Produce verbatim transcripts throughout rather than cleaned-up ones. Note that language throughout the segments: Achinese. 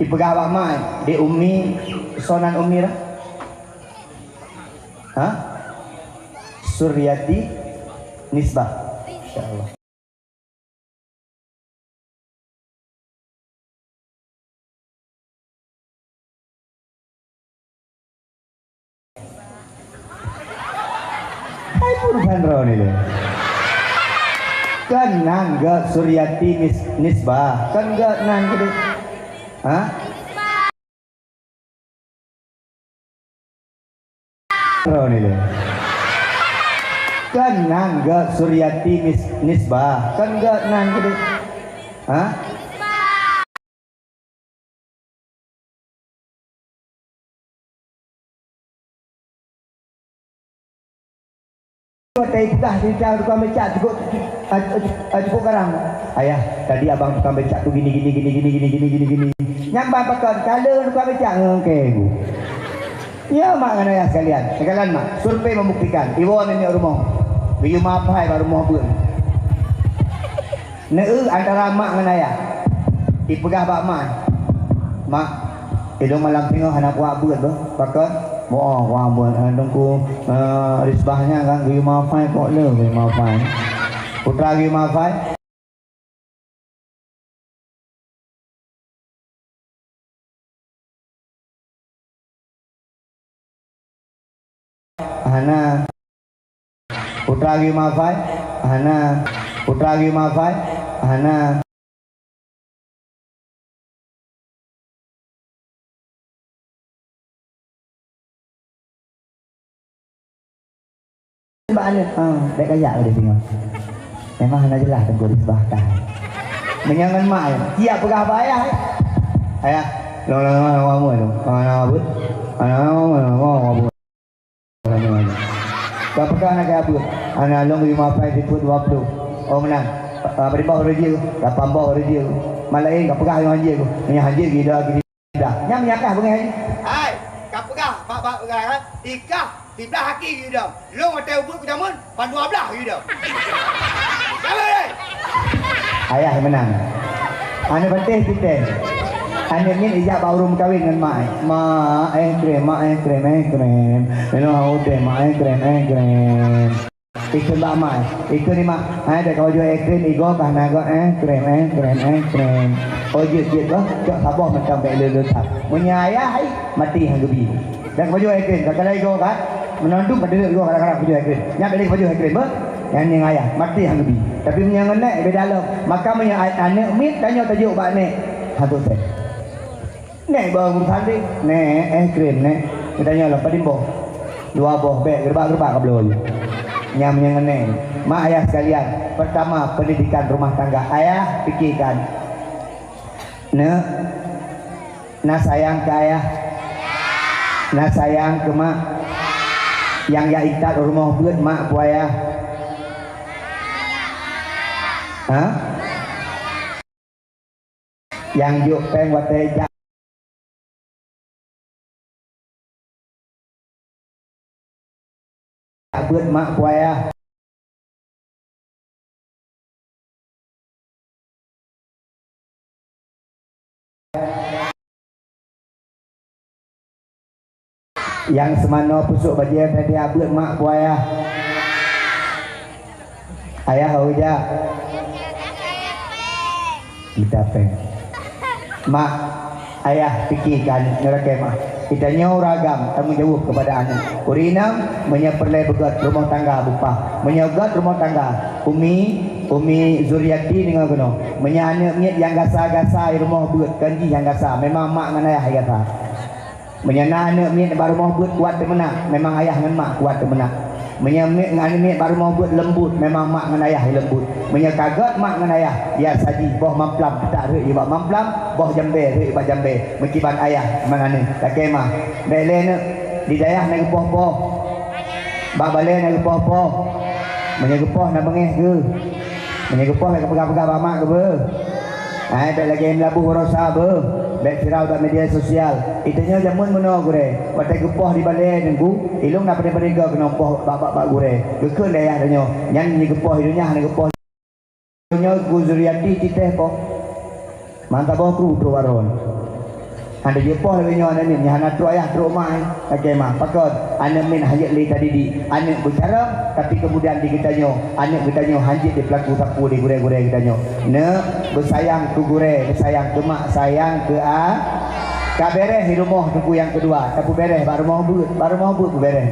Peugah bak mak, di Umi, soe nan Umi dah? Ha? Suryati Nisbah. Insyaallah. Hai pun bandro ni le. Kan nan gak Suryati Nis-, Nisbah. Kan gak nan gede. Ha? Ro ni le. Kan nan gak Suryati Mis-, Nisbah. Kan gak nan gede. Ha? Watèe peugah teuntang tukang becak cukup, a, a, a, cukup garang. Ayah, tadi abang tukang becak tu gini, gini, gini. Nyang ban pakon, kala tukang becak ngon keu. Ya, mak ngon ayah sekalian. Sekalian, mak, survei membuktikan. Iwoe nyoe rumoh. Geuyue mapai bak rumoh beuet. Neu antara mak ngon ayah. Ipeugah bak mak, "Mak, ilôn malam singoh hana kuat beuet beuh." Pakon? "Moh, kuat beuet. Eh, Teungku, eh, Risbah nyan kan geuyue mapai, kok le geuyue mapai." Putra geuyue mapai. Hana. Putra geuyue mapai? Hana. Putra geuyue mapai? Hana. Bak aneuk, ha, bèk kajak lagèe singoh. Memang hana jeulaih teungku di seubah kah. Meunyoe ngon mak, siap peugah bak ayah, eh. Ayah, lôn, lôn, lôn, lôn, lôn, lôn, lôn, lôn, lôn, lôn, lôn, lôn, lôn, lôn. Ka peugah na keu abeuet, "Aneuk lôn geuyue mapai sifeuet dua ploh." Oh, meunan. Ka, ka beurimong reujeueng, ka pambong reujeueng. Mak laén ka peugah ngon hanjeuet, ngon hanjeuet geuh dah, geuh dah. Nyan meunyo kah beungèh. Hai, ka peugah bak, bak, bak, ikah siblah aki geuh dah. Lôn watèe ubeuet keu jameun, pan dua blah geuh dah. Jameun, eh! Ayah meunan. Aneuk patéh sitém. Aneuk nyan ijak bak ureueng meukawen ngon mak, eh. "Mak, eh, krém, mak, eh, krém, eh, krém. Ilôn hana udép, mak, eh, krém, eh, krém." Ikheun bak mak, ikheun ni mak, "Hai, bèk kapajoh eh krém, igoe kah na goe, eh, krém, eh, krém, eh, krém." Oh, jeuet, jeuet, bah, cok saboh mantong bèk lé-lé that. Meunyo ayah, hai, maté han geubi. Bèk kapajoh eh krém, ka kalai igoe kan? Meunan dum ka deuek igoe kadang-kadang pajoh eh krém. Nyan bèk lé kapajoh eh krém, bah. Nyan nyang ayah, maté han geubi. Tapi meunyo ngon nèk, beda lom. Maka meunyo a-, aneuk miet tanyoe tajok bak nèk, han teuntèe. Nèk bak guru sandé, "Nèk, eh krém, nèk." Geutanyoe lom, "Padum boh?" "Dua boh." "Bèk, geureubak-geureubak kabloe." Nyan meunyo ngon nèk. Mak ayah sekalian, pertama, pendidikan rumah tangga. Ayah, pikirkan. Neuk, na sayang keu ayah? Na sayang keu mak? Nyang jak intat u rumoh beuet mak peue ayah? Ha? Nyang jok péng watèe jak beuet mak peue ayah. Nyang seumanoe pusok bajèe tadi abeuet mak peue ayah. Ayah ho jak? Mita péng. Mak, ayah pikirkan ngon lakèe mak. Geutanyoe ureueng agam tanggong jaweueb keupada aneuk. Ureueng inong, meunyoe peureulèe beugöt rumoh tangga bupah. Meunyoe göt rumoh tangga, umi, umi Zuriati deungö keunoe. Meunyoe aneuk miet nyang gasa-gasa i rumoh beuet, kon jih nyang gasa, memang mak ngon ayah nyang gasa. Meunyoe na aneuk miet bak rumoh beuet kuat teumeunak, memang ayah ngon mak kuat teumeunak. Meunyoe miet ngon aneuk miet bak rumoh beuet leumbot, memang mak ngon ayah leumbot. Meunyoe ka göt mak ngon ayah, biasa jih boh mamplam teutak rhot bak mamplam, boh jambèe rhot bak jambèe. Meukiban ayah ngon aneuk, lakèe mah. Bèk lé neuk, di dayah na geupoh-poh. Bak balèe na geupoh-poh. Meunyoe geupoh na beungèh geuh. Meunyoe geupoh bèk geupeugah-peugah bak mak geuh beuh. Hai, bèk lagèe meulaboh baroesa beuh. Bèk viral bak media sosial. Geutanyoe jameun meunoe gurèe. Watèe geupoh di balèe teungku, ilôn na padé-padé goe keunoe poh bak, bak, bak gurèe. Geukheun dayah tanyoe. Nyan nyang geupoh di donya hana geupoh. Nyoe Gu Zuriati cit teuh poh. Mantap boh kru trok baron. Hana jeuet poh lagèe nyoe aneuk miet, nyang hana trok ayah trok ma, eh. Lakèe mah, pakon? Aneuk miet hanjeuet lé tadidik. Aneuk beucarông, tapi kemudian di geutanyoe, aneuk geutanyoe hanjeuet dipeulaku sapeue di gurèe-gurèe geutanyoe. Neuk, beusayang keu gurèe, beusayang keu mak, sayang keu a-, ka bèrèh di rumoh teungku nyang keudua, tapeubèrèh bak rumoh beuet, bak rumoh beuet peubèrèh.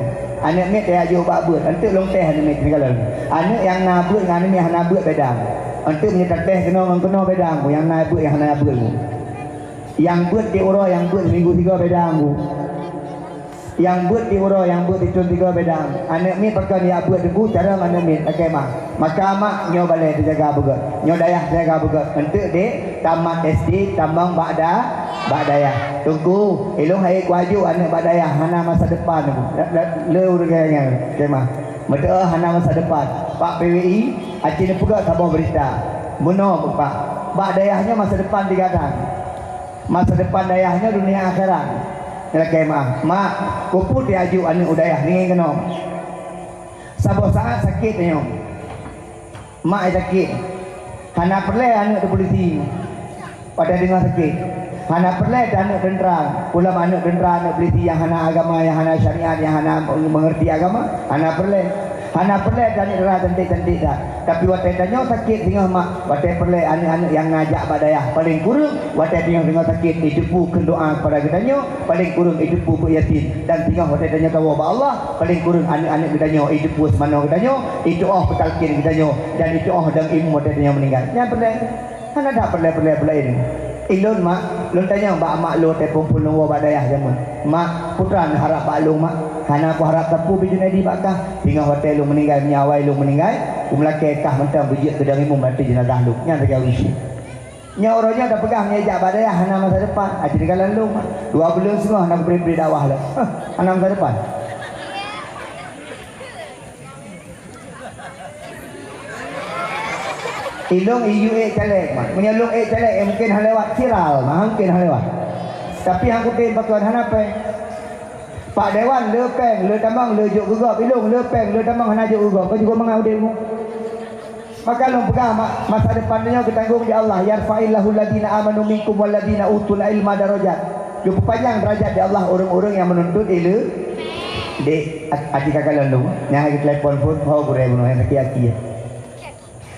Aneuk miet tajak jok bak beuet, eunteuk lôn teh aneuk miet teukalon. Aneuk nyang na beuet ngon aneuk miet hana beuet beda. Eunteuk meunyoe tatéh keunoe ngon keunoe beda, nyang na beuet nyang hana beuet. Nyang beuet di uroe nyang beuet minggu tiga beda, Bu. Nyang beuet di uroe nyang beuet di thôn tiga beda. Aneuk miet pakon jak beuet, Bu, carông aneuk miet, lakèe mah. Maka mak nyoe balèe teujaga beugöt. Nyoe dayah teujaga beugöt. Eunteuk dek tamat S D tamong bak da-, bak dayah. Teungku, ilôn han ék kuaju aneuk bak dayah hana masa depan, Bu. Le ureueng nyan, lakèe mah. Meuteuk hana masa depan. Pak P W I, aci neupeugah saboh beurita. Meunoe, Pak. Bak dayah nyoe masa depan digadang. Masa depan dayah nyoe dunia akhirat. Lakèe mah, "Mak, keupeue tajak jok aneuk u dayah ngieng keunoe? Saboh saat sakét nyoe. Mak sakét. Hana peureulèe aneuk teuh polisi watèe deungoe sakét. Hana peureulèe teuh aneuk teuntra. Peue lom aneuk teuntra, aneuk polisi nyang hana agama, nyang hana syariat, nyang hana mengerti agama. Hana peureulèe." Hana peureulèe tanyoe dara cantik-cantik that. Tapi watèe tanyoe sakét singoh mak, watèe peureulèe aneuk-aneuk nyang na jak bak dayah, paleng kureueng watèe tanyoe singoh sakét, jiteupeue kheun doa kepada geutanyoe, paleng kureueng jiteupeue beuet Yasin. Dan singoh watèe tanyoe tawoe bak Allah, paleng kureueng aneuk-aneuk geutanyoe jiteupeue seumanoe geutanyoe, jitu'oh peutalkén geutanyoe, dan jitu'oh dong ilmu watèe tanyoe meuninggai. Nyan peureulèe. Hana that peureulèe-peureulèe peulaén. Ilôn, Mak, lôn tanyong bak mak lôn watèe phôn-phôn lôn woe bak dayah jameun. "Mak, peue teuma neuharap bak lôn, Mak?" "Hana kuharap sapeue, Bi Junaidi, bak kah. Singoh watèe lôn meuninggai, meunyoe awai lôn meuninggai, kumeulakèe kah mantong beujeuet keu dong imum ateueh jeunazah lôn." Nyan sagai ureueng syik. Nyoe uroe nyoe tapeugah meunyoe jak bak dayah hana masa depan, aci teukalon lôn, Mak. Dua buleuen singoh hana kupreh-preh dakwah lom. Hah, hana masa depan. Ilôn iyue ék caleg, Mak. Meunyoe lôn ék caleg, eh, mungken hana lewat viral, Mak, mungken hana lewat. Tapi han kutem pakon hana péng. Pak Dewan le péng, le tamong, le jok keu gob. Ilôn le péng, le tamong, hana jok keu gob. Kau juga mangat udeb mu. Maka lôn peugah, Mak, masa depan nyoe geutanggong di Allah. "Yarfa'illahu alladhina amanu minkum walladhina utul ilma darajat." Geupeupanjang derajat di Allah ureueng-ureueng nyang meununtut ileu-, Dek, a-, aci ka kalon lôn, nyang lagi telepon phôn, ho gurèe bunoe nyang sakét aci.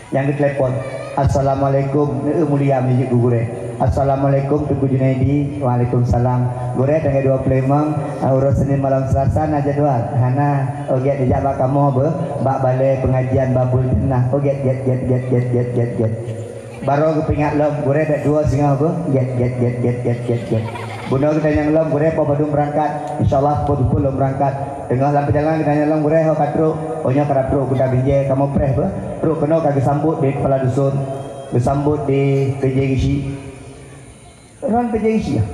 Nyang geutelepon, "Assalamualaikum." Neu mulia meujeuet keu gurèe. "Assalamualaikum, Teungku Junaidi." "Waalaikumsalam." "Gurèe, tanggai dua ploh limong, ah, uroe Senin malam Selasa na jadwal?" "Hana." "Oh, gèt, dijak bak kamoe beuh, bak balèe pengajian Babul Jannah." "Oh, gèt, gèt, gèt." Barô geupeuingat lom, gurèe bèk duoh singoh beuh. Gèt, gèt, gèt, gèt, gèt, gèt, gèt. Bunoe geutanyong lom, gurèe, po padum beurangkat? Insya Allah, po teupeu lôn beurangkat. Teungoh lam peujalan geutanyong lom, gurèe, ho ka trok? Oh, nyoe ka trok, geuda binjai, kamoe preh beuh. Trok keunoe ka geusambot di kepala dusun, geusambot di P J Geuchik. Ron P J Geuchik, ya?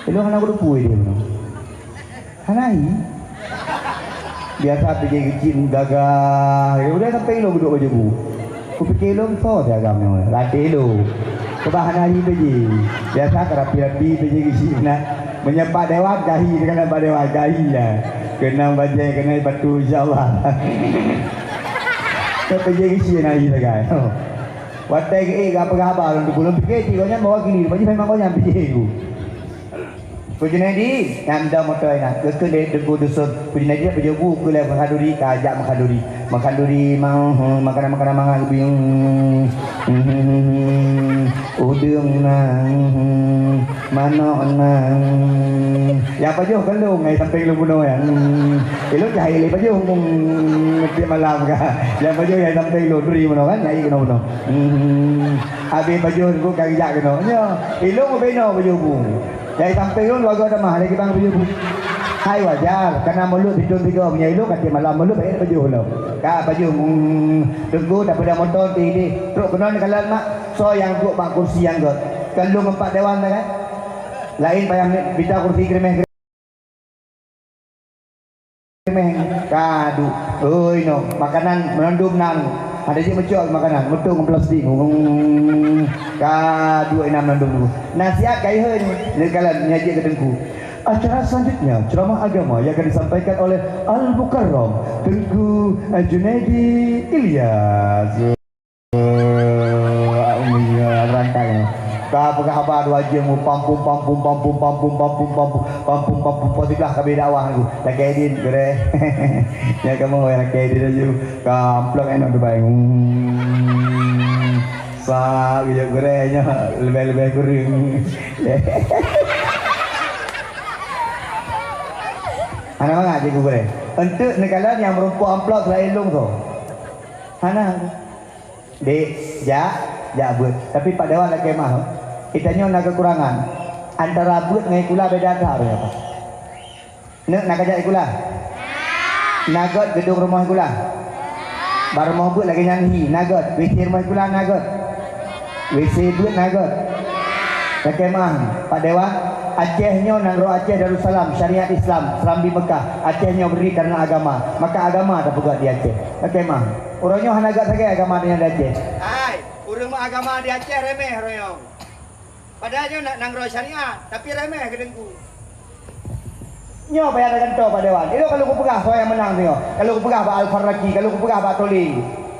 Ilôn hana kuteupeu idéh bunoe. Hana hi. Biasa P J Geuchik gagah, ya udah sampai ilôn geuduek bak jabu. Kupike ilôn soe si agam nyoe, raté ilôn. Keubah hana hi P J. Biasa ka rapi-rapi P J Geuchik na. Meunyoe Pak Dewan ka hi, teuka na Pak Dewan ka hi ya. Keunong bajèe, keunong batu, insya Allah. Ka P J Geuchik na hi sagai. Watèe geuék geupeugah haba lôn teupeu, lôn pike cit gobnyan mewakili, rupajih memang gobnyan P J ku. Teungku Junaidi, nyan dong moto inan. Geukheun lé Teungku Dusun. Teungku Junaidi pajoh bu keu lé meukhaduri, ka jak meukhaduri. Meukhaduri mang, hmm, makanan-makanan mangat geubi, hmm, hmm, hmm, hmm, hmm. Udeueng na, hmm, hmm, manok na, hmm. Nyang pajoh kon lôn, nyang sampéng lôn bunoe nyan. Hmm. Ilôn jahé lé pajoh, hmm, tiep malam ka. Nyang pajoh nyang sampéng lôn, turi bunoe kan, nyang keunoe bunoe. Hmm. Abéh pajoh ku ka geujak keunoe. Nyoe, ilôn ubé noe pajoh bu. Nyang sampéng lôn dua goe tamah lé kibang pajoh bu. Hai wajar, kana mulod sidroe tiga, meunyoe ilôn ka tiep malam mulod bèk pajoh lom. Ka pajoh, hmm, teungku daripada moto ti deh. Trok keunoe neukalon mak, soe nyang duek bak kursi nyang göt. Kon lôn ngon Pak Dewan dah kan? Laén payah mita kursi keureumeh. Meh, kadu. Oi, no. Makanan meunandum nan. Ada je meucok makanan, meutung plastik. Hmm. Kadu inan meunandum tu. Nasihat kai hei ni. Ni kalian nyaji ke Teungku. Acara selanjutnya, ceramah agama yang akan disampaikan oleh Al-Mukarram Teungku Junaidi Ilyas. Eh, berangkat ya. Ka peugah haba dua jeuem, pampum, pampum, pampum, pampum, pampum, pampum, pampum, pampum, pukul siblaih ka bri dakwah nyoe. Lakèe idin, gurèe. Nyan kamoe lakèe idin laju. Ka amplop nyan dubai. Hmm. Sa, geujok gurèe nyoe leubeh-leubeh kureueng. Hana mangat Cikgu Gurèe. Eunteuk neukalon nyang meurumpok amplop seulaén lôn soe? Hana. Dek, jak, jak beuet. Tapi Pak Dewan lakèe meu'ah. Geutanyoe na keukurangan. Antara beuet ngon sikula beda that, ya, Pak? Neuk na kajak sikula? Na göt geudong rumoh sikula? Bak rumoh beuet lagèe nyan hi, na göt. W C rumoh sikula na göt? W C beuet na göt? Lakèe meu'ah, Pak Dewan, Aceh nyoe nanggroe Aceh Darussalam, syariat Islam, Serambi Mekah. Aceh nyoe berdiri karena agama, maka agama tapeugöt di Aceh. Lakèe meu'ah. Uroe nyoe hana göt sagai agama di Aceh. Hai, ureueng meuagama di Aceh remeh uroe nyoe. Padahai nyoe na-, nanggroe syariat, tapi remeh keu Teungku. Nyoe payah tagantoe Pak Dewan. Ilôn ka lôn kupeugah soe nyang meunang nyoe. Ka lôn kupeugah bak Al-Farraki, ka lôn kupeugah bak Tole.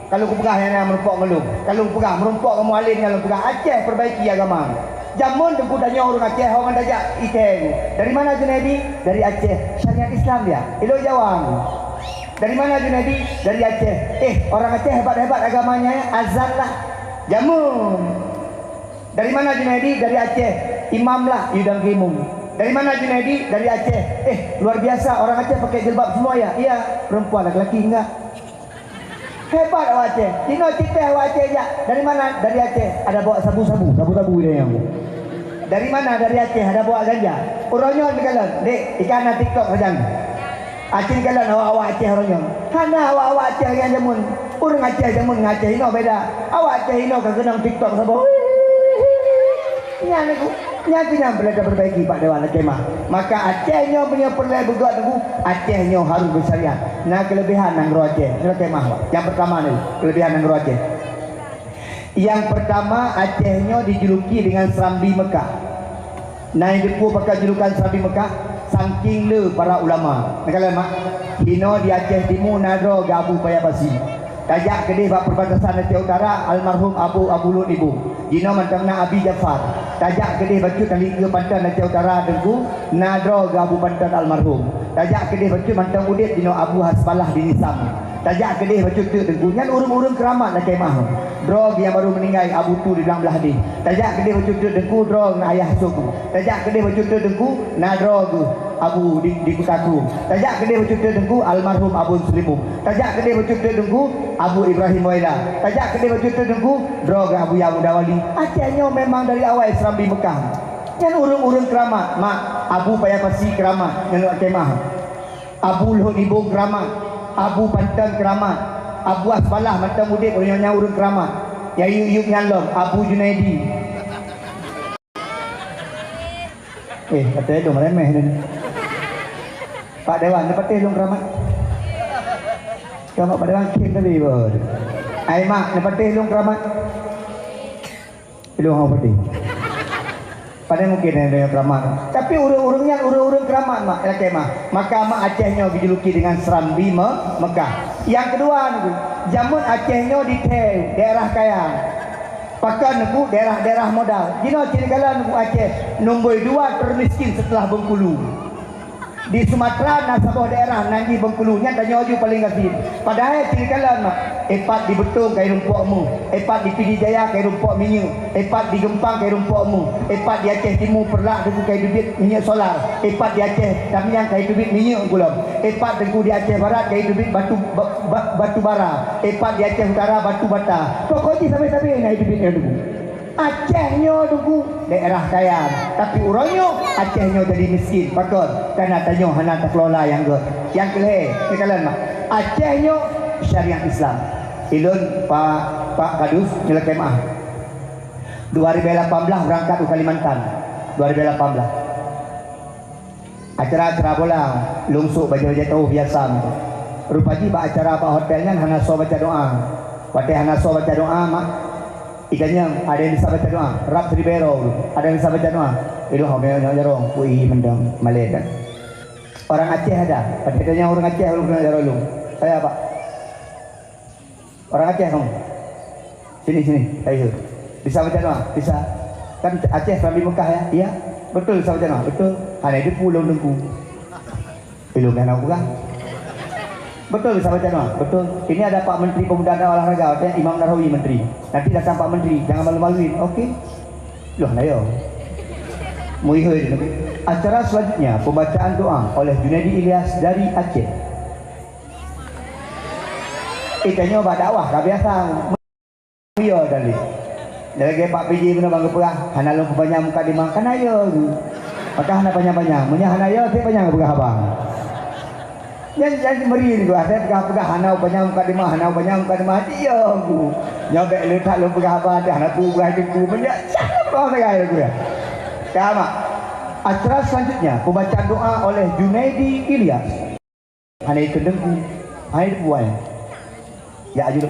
Ka lôn kupeugah nyang na meurumpok ngon lôn. Ka lôn kupeugah meurumpok ngon Mualem nyan lôn peugah, Aceh perbaiki agama. Jameun Teungku tanyoe ureueng Aceh, awak nyan tajak I T E. Dari mana Junaidi? Dari Aceh. Syariat Islam dia. Ilôn jaweueb. Dari mana Junaidi? Dari Aceh. Eh, orang Aceh hebat-hebat agamanya, ya? Azan lah. Jameun. Dari mana Junaidi? Dari Aceh. Imam lah, you don't dream. Dari mana Junaidi? Dari Aceh. Eh, luar biasa, orang Aceh pakai jilbab semua ya? Iya, perempuan, laki-laki enggak. Hebat awak Aceh. Cina citeh awak Aceh jak. Dari mana? Dari Aceh. Ada bawa sabu-sabu, sabu-sabu dia yang. Dari mana? Dari Aceh. Ada bawa ganja. Uroe nyoe dikalon, dek, ikan na TikTok sajan. Acil kalon awak-awak Aceh uroe nyoe. Hana awak-awak Aceh nyang jameun. Ureueng Aceh jameun ngon Aceh inoe beda. Awak Aceh inoe ka keunong TikTok saboh. Nyan aku, nyan keuh nyang peureulèe tapeurbaiki Pak Dewan Lakèe Meu'ah. Maka Aceh nyoe meunyoe peureulèe beugöt nyoe, Aceh nyoe harôh beusyariat. Na keuleubehan nanggroe Aceh. Nyoe Lakèe Meu'ah, Pak. Nyang peurtama nyoe, keuleubehan nanggroe Aceh. Nyang peurtama, Aceh nyoe dijuluki deungon Serambi Mekah. Na nyang teupeue pakon julukan Serambi Mekah? Sangking le para ulama. Neukalon mak, hinoe di Aceh Timu na droe geuh Abu Paya Pasi. Tajak keudeh bak perbatasan Aceh Utara, almarhum Abu Abu Lhot Nibong. Jinoe mantong na Abi Jafar. Tajak keudeh bacut tali keue panton Aceh Utara Teungku, na droe geuh Abu Panton almarhum. Tajak keudeh bacut mantong udeb jinoe Abu Hasbalah di Nisang. Tajak keudeh bacut teuk Teungku, nyan ureueng-ureueng keuramat Lakèe Meu'ah. Droe geuh nyang baru meuninggai Abu Tu di Blang Blahdeh. Tajak keudeh bacut teuk Teungku, droe ngon Ayah Soe. Tajak keudeh bacut teuk Teungku, na droe geuh Abu di, di Kuta Krueng. Tajak keudeh bacut teuk Teungku, almarhum Abu Seulimeum. Tajak keudeh bacut teuk Teungku, Abu Ibrahim Waila. Tajak keudeh bacut teuk Teungku, droe geuh Abuya Muda Wali. Aceh nyoe memang dari awai Serambi Mekah. Nyan ureueng-ureueng keuramat, mak, Abu Paya Pasi keuramat, nyan Lakèe Meu'ah. Abu Lhot Nibong keuramat, Abu Panton keuramat, Abu Hasbalah mantong udeb, uroe nyoe nyan ureueng keuramat. Nyang yub-yub nyan lom, Abu Junaidi. Eh, kata lôn remeh ni. Pak Dewan, neupatéh lôn keuramat? Kamoe Pak Dewan khem tadi, beuh. Ai mak, neupatéh lôn keuramat? Ilôn hana patéh. Padahai mungkin ada yang keuramat. Tapi ureueng-ureueng nyan ureueng-ureueng keuramat, mak, Lakèe Meu'ah. Maka mak Aceh nyoe geujuluki deungon Serambi Me-, Mekah. Nyang keudua nyoe, jameun Aceh nyoe dithèe daerah kaya. Pakon nyoe daerah-daerah modal. Jinoe cit neukalon nyoe Aceh, nombor dua termiskin setelah Bengkulu. Di Sumatera na saboh daerah nan jih Bengkulu, nyan tanyoe ju paleng gasien. Padahai cit neukalon mak, eh pat di Beutong ka irumpok méuh, eh pat di Pidie Jaya ka irumpok minyeuk, eh pat di Geumpang ka irumpok méuh, eh pat di Aceh Timu Peureulak Teungku ka iteubiet minyeuk solar, eh pat di Aceh Tamiang ka iteubiet minyeuk gulom, eh pat Teungku di Aceh Barat ka iteubiet batu, ba-, ba-, batu bara, eh pat di Aceh Utara batu bata. Pokok jih sabe-sabe na iteubiet ngon Teungku. Aceh nyoe Teungku daerah kaya, tapi uroe nyoe Aceh nyoe jadi miskin. Pakon? Karena tanyoe hana takelola nyang göt. Nyang keulhèe, neukalon mak, Aceh nyoe syariat Islam. Ilôn Pak, Pak Kadus nyoe Lakèe Meu'ah. Dua ribu lapan belas berangkat u Kalimantan. Dua ribu lapan belas. Acara-acara bola, lôn sôk bajèe-bajèe taweuh biasa mantong. Rupa jih bak acara bak hotel nyan hana soe baca doa. Watèe hana soe baca doa, mak, itanyong, "Ada yang bisa baca doa?" Rab siribèe droe, "Ada yang bisa baca doa?" Ilôn hana, nyoe jarong, kui mantong, malèe that. Orang Aceh ada, watèe tanyong orang Aceh, ulôn keuneuk jaroe lôn. Saya, Pak. Orang Aceh kamu? Sini, sini, saya suruh. Bisa baca doa? Bisa. Kan Aceh serambi Mekah, ya? Iya. Betul, sahabat jamaah? Betul. Hana depu lôn Teungku. Ilôn hana peugah. Betul, sahabat jamaah? Betul. Ini ada Pak Menteri Pemuda dan Olahraga, ya, Imam Nahrawi Menteri. Nanti datang Pak Menteri, jangan malu-maluin, oke? Loh, nah, yo. Muihoi dulu. Acara selanjutnya, pembacaan doa oleh Junaidi Ilyas dari Aceh. Eh, tanyoe bak dakwah ka biasa. Yo, dalil. Lagèe Pak P J bunoe ban geupeugah, hana lôn peupanyang mukadimah, kan na yo. Maka hana panyang-panyang. Meunyo hana yo, sép panyang geupeugah abang. Nyan, nyan meuri nyoe, asai peugah-peugah hana panyang mukadimah, hana panyang mukadimah, iya, Bu. Nyoe bèk le that lôn peugah haba, dah hana peue peugah Teungku, meunyo siapa sagai Teungku, ya. Ka, Mak. Acara selanjutnya, pembacaan doa oleh Junaidi Ilyas. Hana ikeu Teungku, hana ikeu buai. Ya, aju.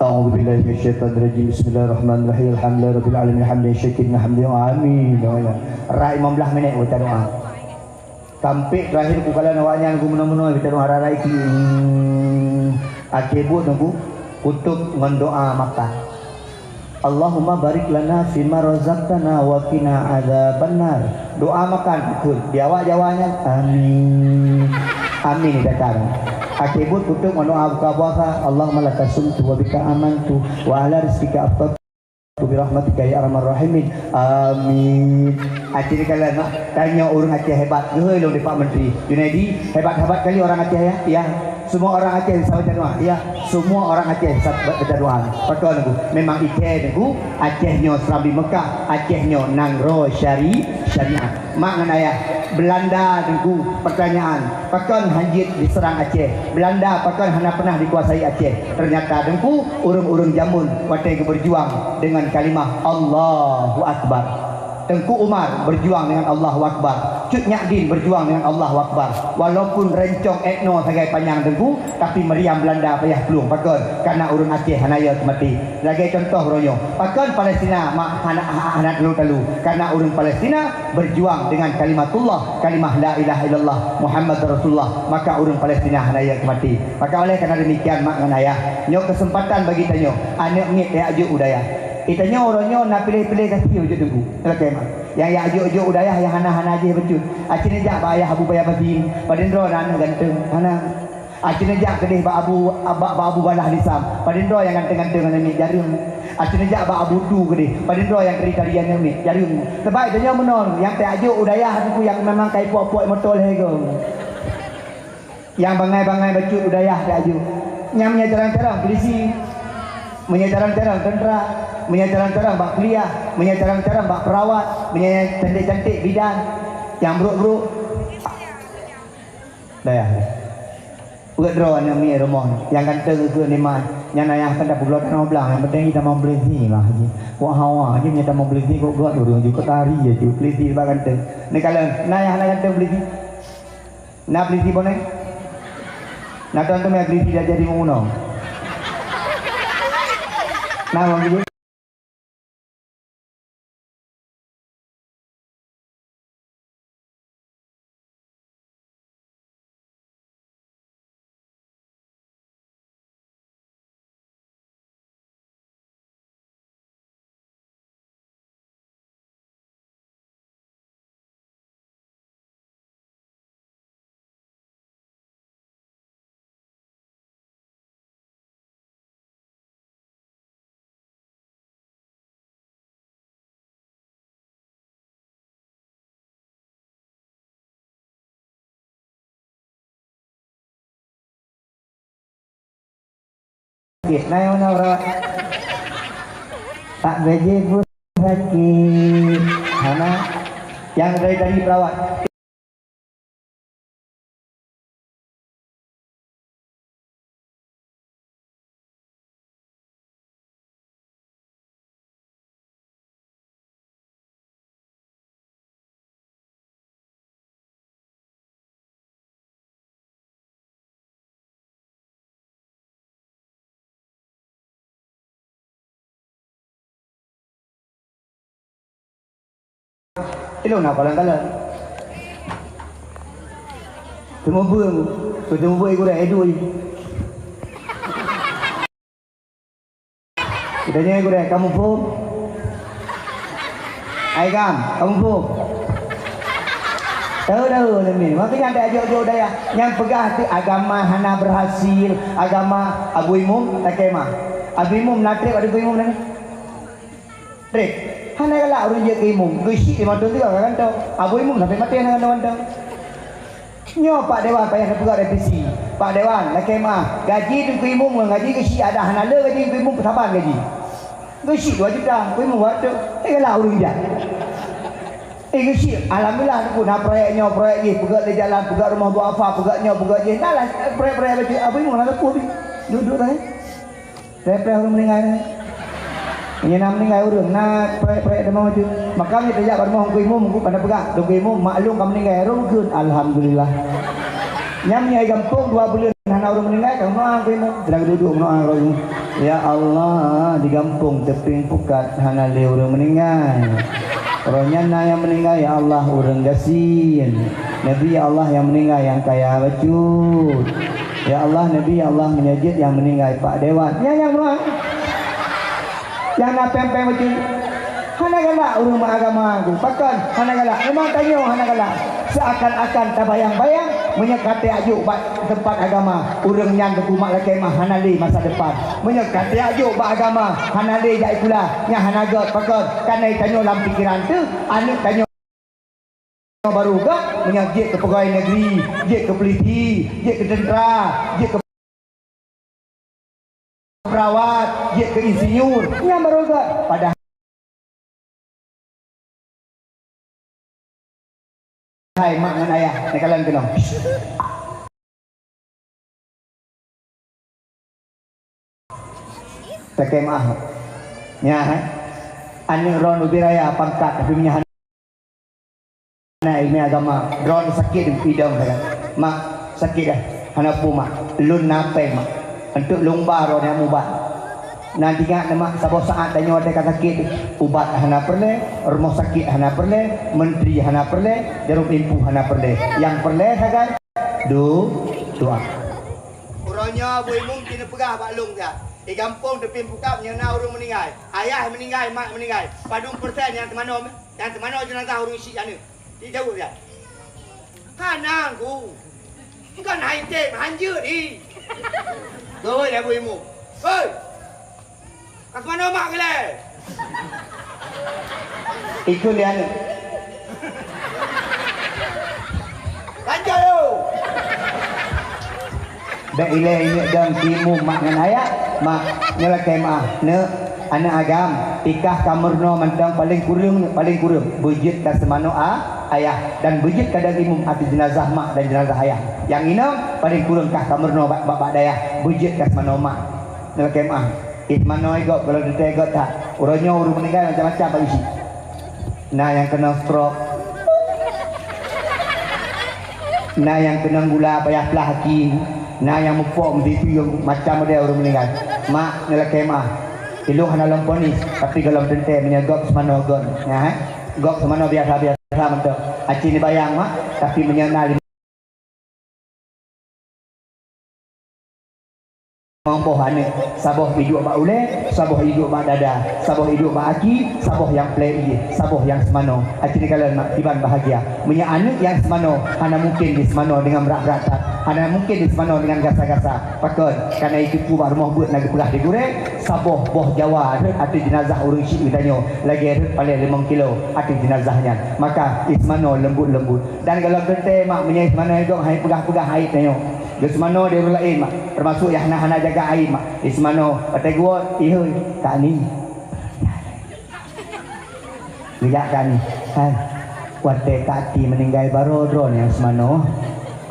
A'udzubillahi minasyaitonirrajim. Bismillahirrahmanirrahim. Alhamdulillahirabbil alamin. Hamdan syakirin hamdan. Amin. Ya Allah. Rai lima belas minit baca doa. Sampai terakhir ku kalon awaknyan ku meunoe-meunoe baca doa rai-rai ki. Hmm. Akhé buet nunggu kutub ngon doa makan. Allahumma barik lana fima razaqtana wa qina adzabannar. Doa makan, betul. Di awak Jawa nyan, amin. Amin, dakar. Akhé buet kutub ngon doa buka puasa. Allahumma laka sumtu wa bika amantu wa ala rizqika aftartu bi rahmatika ya arhamar rahimin. Amin. Akhé kala nak tanya ureueng Aceh hebat. Geuhôi lôn di Pak Menteri. Junaidi, hebat-hebat kali orang Aceh, ya? Ya. Semua orang Aceh bisa baca doa. Ya, semua orang Aceh bisa baca doa. Pakon Teungku? Memang iké Teungku, Aceh nyoe serambi Mekah, Aceh nyoe nanggroe syari-, syariat. Mak ngon ayah, Belanda Teungku, pertanyaan, pakon hanjeuet diserang Aceh? Belanda pakon hana pernah dikuasai Aceh? Ternyata Teungku, ureueng-ureueng jameun watèe geuberjuang dengan kalimah Allahu Akbar. Teungku Umar berjuang dengan Allahu Akbar. Cut Nyak Din berjuang dengan Allahu Akbar. Walaupun rencong etno sagai panyang Teungku, tapi meriam Belanda payah plueng. Pakon? Karena ureueng Aceh hana yo teumaté. Lagèe contoh uroe nyoe. Pakon Palestina ma-, hana, ha-, hana talu-talu? Karena ureueng Palestina berjuang dengan kalimatullah, kalimah la ilaha illallah Muhammadur Rasulullah. Maka ureueng Palestina hana yo teumaté. Maka oleh karena demikian, mak ngon ayah, nyoe kesempatan bagi tanyoe, aneuk miet tajak jok u dayah. Eh, tanyoe uroe nyoe na piléh-piléh gaséh bacut Teungku. Lakèe mak. Nyang jak jok-jok u dayah nyang hana-hana jih bacut. Aci neujak bak ayah Abu Paya Basin, padum droe na aneuk ganteng. Hana. Aci neujak keudeh bak Abu, bak, bak Abu Balah Lisam, padum droe nyang ganteng-ganteng aneuk miet, jareueng. Aci neujak bak Abu Tu keudeh, padum droe nyang tari-tari aneuk miet, jareueng. Sabab tanyoe meunoe, nyang tajak jok u dayah Teungku nyang memang ka ipok-pok moto lhèe goe. Nyang bangai-bangai bacut u dayah tajak jok. Nyang meunyo carông-carông pulisi, meunyo carông-carông teuntra, meunyo carông-carông bak kuliah, meunyo carông-carông bak perawat, meunyo cantik-cantik bidan, nyang brok-brok dayah. Peuet droe aneuk miet rumoh, nyang ganteng keu nima, nyan ayah kan tapubloe tanoh blang, nyang penting tamong pulisi mah ji. Kok hawa ji meunyo tamong pulisi kok gèt ureueng ju keu tari ju pulisi bak ganteng. Neukalon, na ayah na ganteng pulisi? Na pulisi Boneh? Na tuan teumé pulisi dak jadi meunoe? Na bang. Sakét, na nyang perawat. Pak B J pun sakét. Hana. Nyang dari tadi perawat. Ilôn na kalon-kalon. Teumeubeue, teumeubeue gurèe, eh, dui. Geutanyoe gurèe, kamoe phôn. Ai gam, kamoe pun. Tahu-tahu leumin. Makanya ada jok-jok daya. Nyang peugah tu agama hana berhasil, agama Abu Imum, lakée mah. Abu Imum na treb, Abu Imum na. Treb. Hana galak ureueng jeuet keu imum. Geusyik lima thon tiga ka gantoe. Abu Imum sampai maté hana gantoe-gantoe. Nyoe Pak Dewan payah neupeugah revisi. Pak Dewan, lakée meu'ah, gaji teungku imum ngon gaji geusyik ada hana le gaji teungku imum peusaban gaji. Geusyik dua juta, teungku imum dua ratus. Eh, galak ureueng jak. Eh, geusyik, alhamdulillah teungku na proyek nyoe, proyek jih, peugah lé jalan, peugah rumoh duafa, peugah nyoe, peugah jih. Nah lah proyek-proyek bacut, Abu Imum hana teupeu pih. Duek-duek sagai. Preh-preh ureueng meuninggai nyan. Meunyoe na meuninggai ureueng, na preh-preh teuma maju. Maka meunyoe tajak bak rumoh teungku imum, teungku pada peugah, teungku imum, maklum ka meuninggai, roh geun, alhamdulillah. Nyan meunyoe di gampông dua buleuen hana ureueng meuninggai, ka meudoa teungku imum. Sedang duduk meudoa roh imum. Ya Allah, di gampông Teupin Pukat hana lé ureueng meuninggai. Roh nyan na nyang meuninggai, ya Allah, ureueng gasien. Neubi, ya Allah, nyang meuninggai nyang kaya bacut. Ya Allah, neubi, ya Allah, meunyoe jeuet nyang meuninggai Pak Dewan. Nyan nyang meunan. Nyang na péng-péng bacut. Hana galak ureueng meuagama tu. Pakon? Hana galak. Memang tanyoe hana galak. Seakan-akan tabayang-bayang, meunyoe ka tajak jok bak teumpat agama, ureueng nyan teungku mak lakée mah hana lé masa depan. Meunyoe ka tajak jok bak agama, hana lé jak sikula, nyan hana gét. Pakon? Karena tanyoe lam pikeran teuh, aneuk tanyoe barô gét, meunyoe jeuet keu pegawai negeri, jeuet keu polisi, jeuet keu tentera, jeuet keu perawat, jeuet keu insinyur, nyan barô gét. Padahai mak ngon ayah neukalon keunoe. Lakée meu'ah. Nyan, hai. Aneuk droeneuh ubé raya pangkat, tapi meunyoe hana ileumèe agama, droeneuh sakét idong sagai. Mak, sakét dah. Hana peue, Mak. Lôn na péng, Mak. Eunteuk lôn ba droeneuh nyang ubat. Na ingat neuh, Mak, saboh saát tanyoe watée ka sakét, ubat hana peureulée, rumoh sakét hana peureulée, menteri hana peureulée, jaroe impu hana peureulée. Nyang peureulée sagai, do-, doa. Uroe nyoe Abu Imum jineuk peugah bak lôn siat, di gampông Teupin Pukat nyoe na ureueng meuninggai. Ayah meuninggai, mak meuninggai. Padum persen nyang teumanoe, nyang teumanoe jeunazah ureueng syik aneuk? Jijaweueb siat. Hana, Teungku. Bukan hai teb, hanjeuet hi. Geuhôi lé Abu Imum. Hôi! Ka teumanoe mak keu lé? Ikheun lé aneuk. Lanjut yuk. Bèk ilèe ineuk dong timu mak ngon ayah, mak nyoe lakèe meu'ah, neuk, aneuk agam, i kah ka meurunoe mantong paleng kureueng, paleng kureueng beujeuet ka seumanoe a-, ayah, dan beujeuet ka dong imum ateueh jeunazah mak dan jeunazah ayah. Nyang inong paleng kureueng kah ka meurunoe bak, bak, bak dayah, beujeuet ka seumanoe mak. Nyoe lakèe meu'ah. Ih, manoe gob, gohlom teuntèe gob that. Uroe nyoe ureueng meuninggai macam-macam bak isi. Na nyang keunong stroke. Na nyang keunong gula payah plah aki. Na nyang mupok meusipi macam model ureueng meuninggai. Mak, nyoe lakèe meu'ah. Ilôn hana lôn ponis, tapi gohlom teuntèe meunyoe gob seumanoe gob. Nyan, eh? Gob seumanoe biasa-biasa mantong. Aci neubayang, Mak, tapi meunyoe na limong boh aneuk, saboh iduek bak ulèe, saboh iduek bak dada, saboh iduek bak aki, saboh nyang plè ié, saboh nyang seumanoe. Aci neukalon mak, kiban bahagia. Meunyoe aneuk nyang seumanoe, hana mungken jiseumanoe deungon brat-brat that. Hana mungken jiseumanoe deungon gasa-gasa. Pakon? Karena itu bak rumoh beuet na geupeugah di gurèe, saboh boh jawa rhot ateueh jeunazah ureueng syik geutanyoe, lagèe rhot palèe limong kilo ateueh jeunazah nyan. Maka, iseumanoe leumbot-leumbot. Dan gohlom teuntèe mak, meunyoe iseumanoe gob han ipeugah-peugah aib tanyoe. Geuseumanoe di ureueng laén mak, teumasok nyang hana-hana jaga aib mak. Iseumanoe, watèe geuwoe, ihôi, Kak Ni. Geujak Kak Ni. Hai, watèe Kak Ti meuninggai baroe droeneuh nyang seumanoe.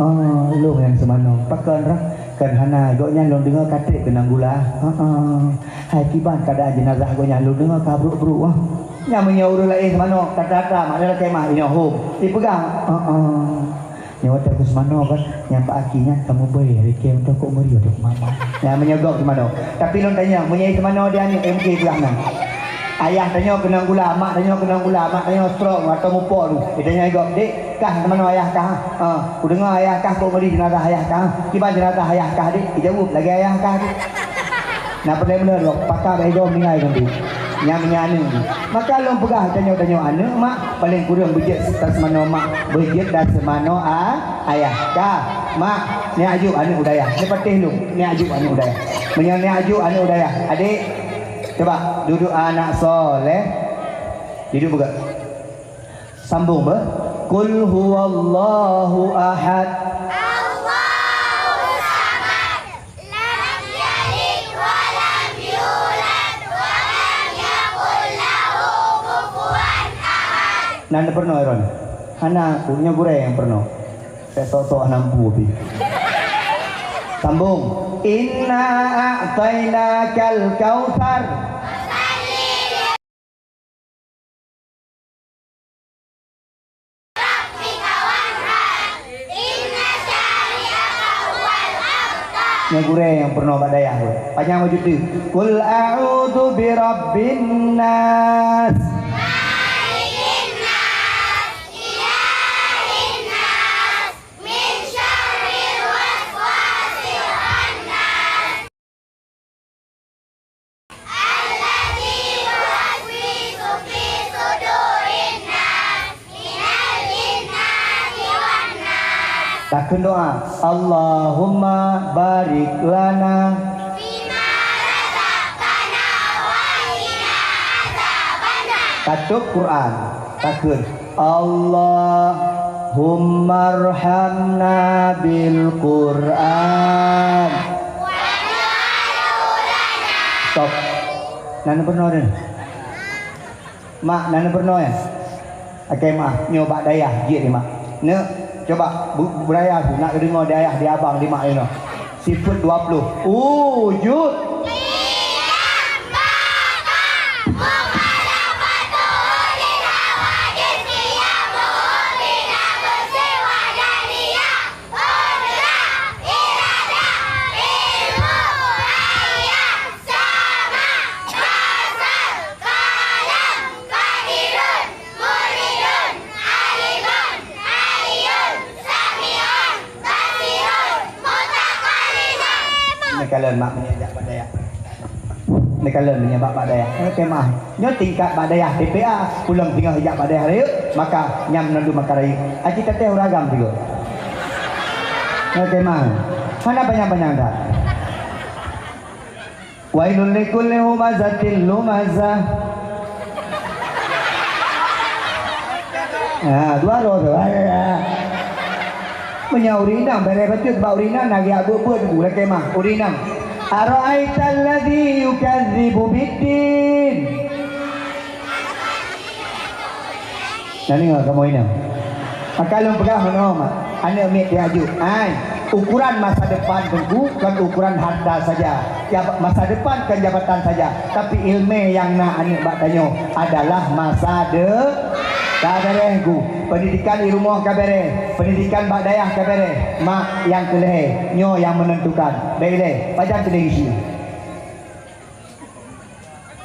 Oh, lôn nyang seumanoe. Pakon roh? Kan hana, gobnyan lôn deungö ka trép keunong gula. Heeh. Hai, kiban keuadaan jeunazah gobnyan lôn deungö ka brôk-brôk, ah. Nyan meunyoe ureueng laén seumanoe, rata-rata mak, lakèe meu'ah, inoe hom. Ipeugah, heeh. Nyoe watèe ku seumanoe kan, nyang bak aki nyan ka mubèe, rikèe mantong kok meuri watèe ku mama. Nyan meunyoe gob seumanoe. Tapi lôn tanyong, meunyoe seumanoe di aneuk, eh, mungken ipeugah nyan. Ayah tanyoe keunong gula, mak tanyoe keunong gula, mak tanyoe stroke, atau mupok tu. Itanyong gob, "Dek, kah seumanoe ayah kah?" "Ha, kudeungö ayah kah kok meuri jeunazah ayah kah." "Kiban jeunazah ayah kah, Dek?" Ijaweueb, "Lagèe ayah kah, Dek." Na peureulèe meunan, pakak bak igoe meuninggai nyan, Dek. Nyang meunyoe aneuk. Maka lôn peugah tanyoe-tanyoe aneuk, mak, paléng kureueng beujeuet seumanoe mak, beujeuet dan seumanoe a-, ayah. Ka, mak, neuh aju aneuk u dayah. Neuh patéh lôn, neuh aju aneuk u dayah. Meunyoe neuh aju aneuk u dayah, adék, cuba dudoe anak soléh. Dudoe peugah. Sambong beu. Qul huwallahu ahad. Allahus samad. Lam yalid wa lam yulad wa lam yakul lahu kufuwan ahad. Nan peurunoe, Ron? Hana, aku nyoe gurée nyang peurunoe. Saya sok-sok hana mampu pih. Sambong. Inna a'tainakal kautsar. Nyoe gurée nyang peurunoe bak dayah tu. Panyang bacut tu. Qul a'udzu birabbin nas. Malikin nas, ilahin nas, min syarril waswasil khannas. Alladzi yuwaswisu fi sudurin nas, minal jinnati wan nas. Takheun doa, Allahumma barik lana. Fima razaqtana wa qina azabannar. Tatôb Quran, takheun. Allahummarhamna bil Qur'an. Stop. Nan peurunoe deh. Mak, nan peurunoe ya? Oke, maaf. Nyoe bak dayah jeuet ni, mak. Neuk, coba bu-, budaya tu nak deungoe dayah di abang di mak inoe. Sifeuet dua puluh. Wujud. Muridun, alimun, sami'un, basirun, mutakallimun. Neukalon mak meunyoe jak bak dayah. Neukalon meunyoe bak, bak dayah. Oke, mah. Nyoe tingkat bak dayah T P A, ulôn singoh jak bak dayah rayeuk, maka nyam nandum maka rayeuk. Aci teuteh ureueng agam tiga. Oke, mah. Hana panyang-panyang dah. Wailul likulli humazatil lumazah. Ha, dua roh tu. Meunyoe ureueng inong, bèrèh bacut bak ureueng inong, na geujak beuet-beuet bu, lakèe mah, ureueng inong. Ara'aital ladzi yukadzibu biddin. Na deungö kamoe inong? Maka lôn peugah meunoe, mak. Aneuk miet teuh aju. Ai, ukuran masa depan teungku kon ukuran harta saja. Ya, masa depan kon jabatan saja, tapi ileumèe nyang na aneuk bak tanyoe adalah masa de-, ka bèrèh teungku. Pendidikan di rumoh ka bèrèh, pendidikan bak dayah ka bèrèh. Mak nyang keu lhèe, nyoe nyang meunentukan. Bèk ilèe, pajan keuneuk isi.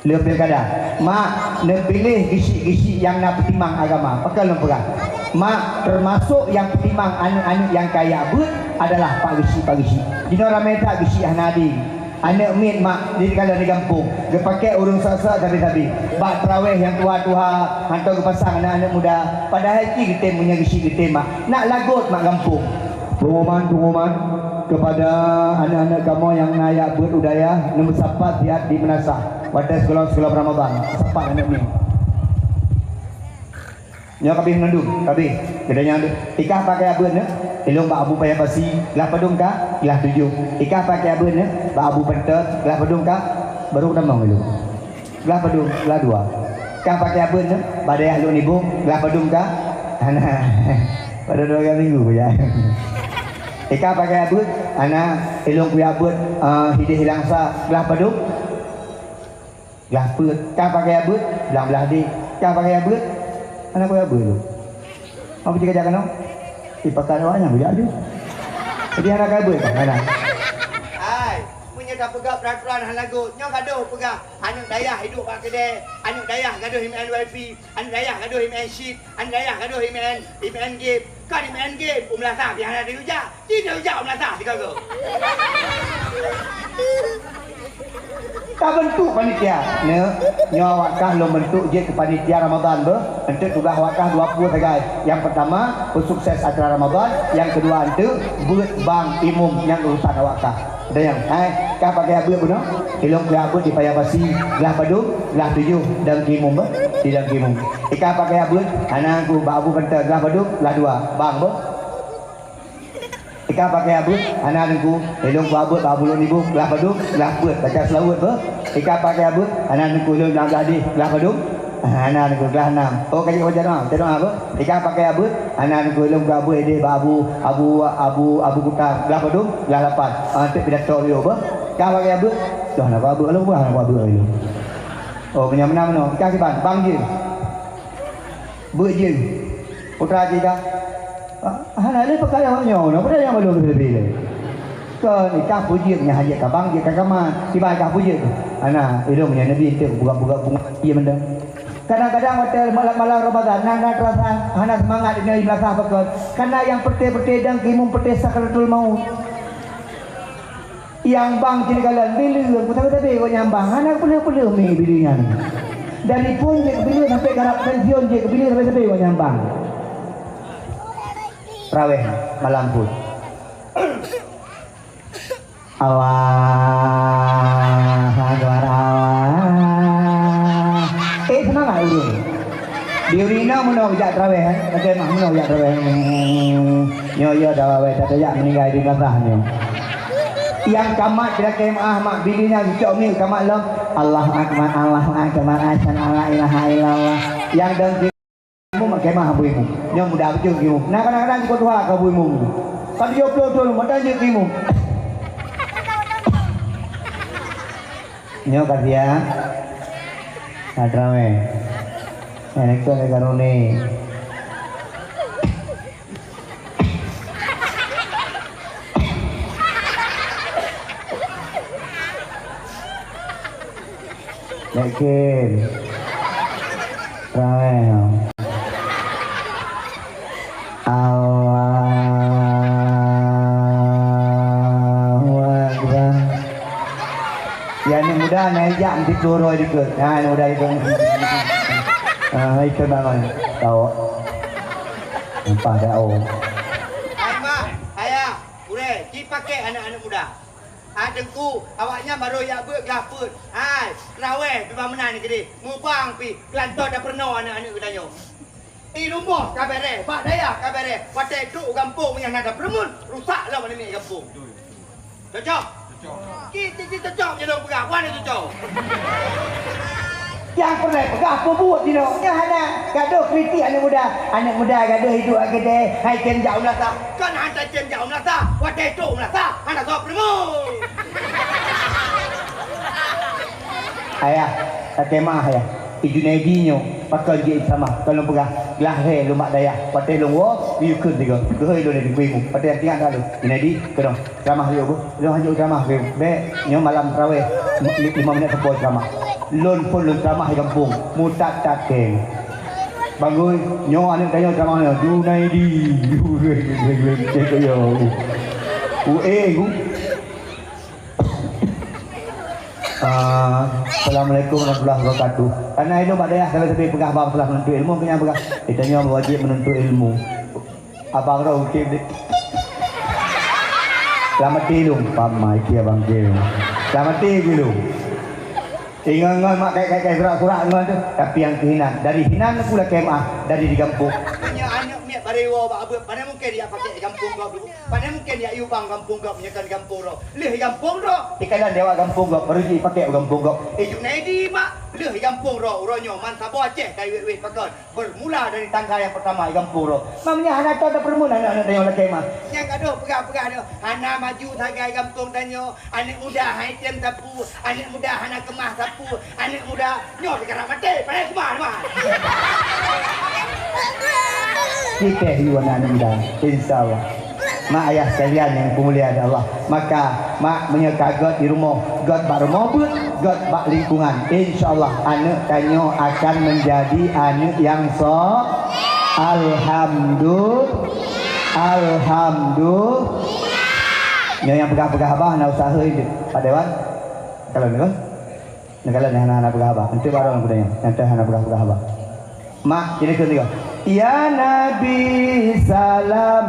Lheuh pilkada, mak neupiléh geuchik-geuchik nyang na peutimang agama. Pakon lôn peugah? Mak teumasok nyang peutimang aneuk-aneuk nyang ka jak beuet adalah pak geuchik-pak geuchik. Jinoe ramè that geuchik hana adé. Aneuk miet mak di, kalau di gampông, geupakèk ureueng sat-sat sabe-sabe. Bak teurawèh nyang tuha-tuha, hantom geupasang aneuk-aneuk muda. Padahai ci geutem meunyoe geuchik geutem mak. Nak lagot mak gampông. Pengumuman-pengumuman kepada aneuk-aneuk kamoe nyang na jak beuet u dayah, neumeusapat siat di meunasah watèe sikula-sikula Ramadan. Sapat aneuk miet. Nyoe ka abéh mandum, ka abéh. Geutanyoe, ikah pakai jak beuet nyoe? Ilôn bak Abu Paya Pasi, glah padum ka? Glah tujoh. Ikah pakai jak beuet nyoe? Bak Abu Pantôt, glah padum ka? Baru tamong ilôn. Glah padum, glah dua. Kah pakai jak beuet nyoe? Bak dayah lôn Nibong, glah padum kah? Hana. Padum dua minggu ya. Eh, kah pakai jak beuet? Hana, ilôn kujak beuet, eh, hideh hilang sa, glah padum? Glah peuet. Kah pakai jak beuet? Blang blah deh. Kah pakai jak beuet? Hana kujak beuet lôn. Apa cakap kanoe? Eh, pakat awak nyan kujak aju. Jadi hana ka beuet kah? Hana. Hai, meunyoe tapeugah peraturan hana lagot, nyoe gadoh peugah. Aneuk dayah iduek bak keudè, aneuk dayah gadoh imeu'en wifi, aneuk dayah gadoh imeu'en chip, aneuk dayah gadoh imeu'en, imeu'en game. Kon imeu'en game, u meulasah pih hana teuh ujak. Ci teuh ujak u meulasah sigoe-goe. Ka bentuk panitia. Nyoe, nyoe awak kah lôn bentuk jeuet keu panitia Ramadan beuh. Enteuk tugaih awak kah dua ploh sagai. Nyang peutama, peusukses acara Ramadan. Nyang keudua enteuk, beuet bang imum nyang urusan awak kah. Ada nyang, hai, kah pakai abeuet bunoe? Ilôn keu abeuet di Paya Basi, glah padum, glah tujoh, dan keu imum beuh, di dan keu imum. Ikah pakai abeuet, hana ku bak abu pantai, glah padum, glah dua, bang beuh. Ikah pakai abeuet, hana Teungku. Ilôn ku abeuet bak bulon ibu, glah padum, glah peuet, baca seulaweuet beuh. Ikah pakai abeuet, hana Teungku. Ilôn lam glah deh, glah padum, hana Teungku, glah nam. Oh, ka jeuet baca doa, baca doa beuh. Ikah pakai abeuet, hana Teungku. Ilôn ku abeuet ideh bak abu, abu, abu, abu kuta, glah padum, glah lapan. Ah, teuk pidato yôh beuh. Ikah pakai abeuet, dah nak abeuet, lalu bah nak abeuet ilôn. Oh, meunyoe meunan meunoe. Ikah kiban, bang jeuet. Beuet jeuet. Putra jih dah. Ah, hana lé peukara nyoe, na peue nyang balum leubeh-leubeh lé. Kon, ikah peue jeuet nyang hana jeuet ka bang, jeuet ka kama. Kiban ikah peue jeuet tu? Hana, ilôn nyan Nabi enteuk buka-buka bunga ié mendeng. Kadang-kadang watèe malam-malam Ramadan, na, na terasa hana seumangat inoe di meulasah pakon. Karena nyang peureté-peureté dan keu imum peureté sakratul maut. Nyang bang cit kalon, bileueng, ku sabe-sabe kok nyang bang, hana peuleueh-peuleueh mi bileueng nyan. Dari phon jeuet keu bileueng sampai karab pensiun jeuet keu bileueng sabe-sabe kok nyang bang. Traweh malam phon. Allahu Akbar, Allah. Eh, seumangat ureueng. Di ureueng inong meunoe jak traweh, eh. Lakèe mah meunoe jak traweh. Nyoe, yo, dah wawai, tak tajak meuninggai di meulasah nyoe. Nyang ka mat di lakèe meuah, mak bili nyan cok miet ka mat lom. Allahu Akbar, Allahu Akbar, asyhadu an la ilaha illallah. Nyang dong imum, mak kemah abu imum. Nyoe muda beujeuet keu imum. Nah, kadang-kadang jipeutuha keu abu imum. Ka tujoh ploh thon, mantong jeuet keu imum. Nyoe ka siang. Ka traweh. Nyan ikot lé karuni. Yakin. Traweh. Allahu Akbar. Ya, aneuk muda na ijak meusiplôh droe dikeue. Ha, aneuk muda dikeue. Ah, ikeu bangon. Tawak. Nampak dak, oh. Hai mak, ayah, gurèe, ci pakèk aneuk-aneuk muda. Ah, Teungku, awaknyan barô jak beuet glah peuet. Hai, traweh, teuma meunan keudeh. Mubang pih, keulantoe tapeurunoe aneuk-aneuk geutanyoe. I rumoh ka bèrèh, bak dayah ka bèrèh, watèe trok u gampông nyang na tapeureumeun, rusak lom aneuk miet gampông. Cocok? Cocok. Ci, ci, ci cocok, nyang lôn peugah, wan cocok. Nyang peureulèe peugah peubuet jinoe, nyan hana. Gadoh kritik aneuk muda. Aneuk muda gadoh hidup agedeh, hai tem jak u meulasah. Kon hana tem jak u meulasah, watèe trok u meulasah, hana soe peureumeun. Ayah, takheun meu'ah, Ayah. I Junaidi nyoe, pakon jeuet ceramah, kon lôn peugah, glah lhèe lôn bak dayah, watèe lôn woe, geuyue kheun sigoe, geuhôi lôn di Teungku Imum, watèe ingat that lôn, Junaidi, keunoe, ceramah lé beuh, lôn hanjeuet ceramah lé beuh, bèk, nyoe malam traweh, limong minèt sampoe ceramah. Lôn phôn lôn ceramah di gampông, mutat-tat kèe. Bang Gui, nyoe aneuk tanyoe ceramah nyoe, Junaidi, u eh, u. Ah, Assalamualaikum warahmatullahi wabarakatuh. Karena ilmu bak dayah, kalau sampai peugah bang masalah menuntut ilmu, kena peugah, kita nyoe wajib menuntut ilmu. Abang roh mungkin di-, selamat ilmu, pamai dia bang dia. Selamat ilmu. Ingat-ingat mak kai-kai surat-surat ngon tu, tapi yang kehinan. Dari hinan pula kemah, dari di kampung. Punya anak miet barewa bak abut, mana mungkin dia pakai di kampung kau dulu? Pane mungken jak yue bang gampông gob meunyoe kon gampông droe? Lheueh gampông droe, di kalan dewa gampông gob, baru jih pakai gampông gob. Eh, Junaidi, mak, lheueh gampông droe, uroe nyoe man saboh Aceh ka iwet-wet pakon. Bermula dari tangga yang pertama di gampông droe. Mak, meunyoe hana toe tapeureumeun aneuk-aneuk tanyoe lakèe mah. Nyang gadoh peugah-peugah nyoe, hana maju sagai gampông tanyoe, aneuk muda hai tem sapu, aneuk muda hana keumah sapu, aneuk muda Nyoe sikarap maté, padahai kuman, man. Kita hiu anak muda, insya Allah. Mak ayah sekalian yang dimuliakan Allah. Maka, mak meunyoe ka göt di rumoh, göt bak rumoh beuet, göt bak lingkungan. Insya Allah, aneuk tanyoe akan menjadi aneuk yang so-, Alhamdulillah. Alhamdulillah. Nyoe nyang peugah-peugah abah, na usah hei, Pak Dewan. Kalau ni, kan? Neukalon nyang hana-hana peugah haba. Enteuk barô nyang kuda nyoe. Nyang teuh hana peugah-peugah haba. Mak, jadi keu tiga. Ya Nabi salam.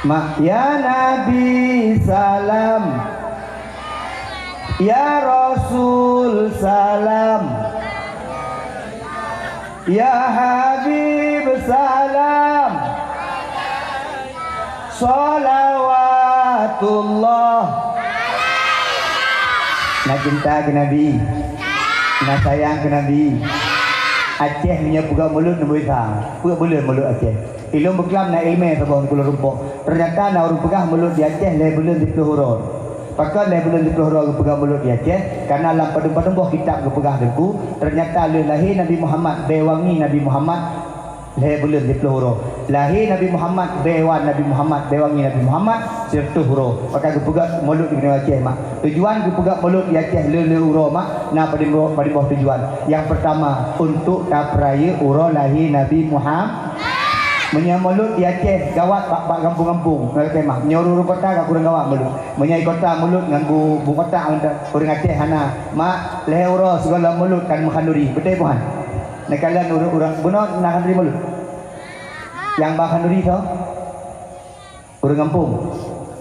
Mak, ya Nabi salam. Ya Rasul salam. Ya Habib salam. Salawatullah. Na cinta keu Nabi. Na sayang keu Nabi. Aceh meunyoe peugah mulod neubeusa. Peue buleuen mulod Aceh. Ilôn beuklam na iéleumé saboh di Kuala Lumpur. Teunyata na ureuëng peugah mulod di Aceh lhée buleuen siplôh uroe. Pakon lhée buleuen siplôh uroe geupeugah mulod di Aceh? Karena lam padum-padum boh kitab geupeugah Teungku, teunyata lheueh lahé Nabi Muhammad, bée wangi Nabi Muhammad, lhée buleuen siplôh uroe. Lahé Nabi Muhammad, bée wan Nabi Muhammad, bée wangi Nabi Muhammad, sireutôh uroe. Maka geupeugah mulod di Aceh mak. Tujuan geupeugah mulod di Aceh le-le uroe mak, na padum boh, padum boh tujuan. Nyang peurtama, untuk tapeurayeuk uroe lahé Nabi Muhammad. Meunyoe mulod di Aceh gawat bak, bak gampông-gampông, ngon lakée mak. Meunyoe ureuëng kota ka kureueng gawat mulod. Meunyoe kota mulod ngon bu, bu kota ngon ureuëng Aceh hana. Mak, lhée uroe sigohlom mulod kan meuhanduri. Beutôi bukan? Neukalon ureuëng, ureuëng bunoe na handuri mulod. Nyang ba handuri soe? Ureuëng gampông.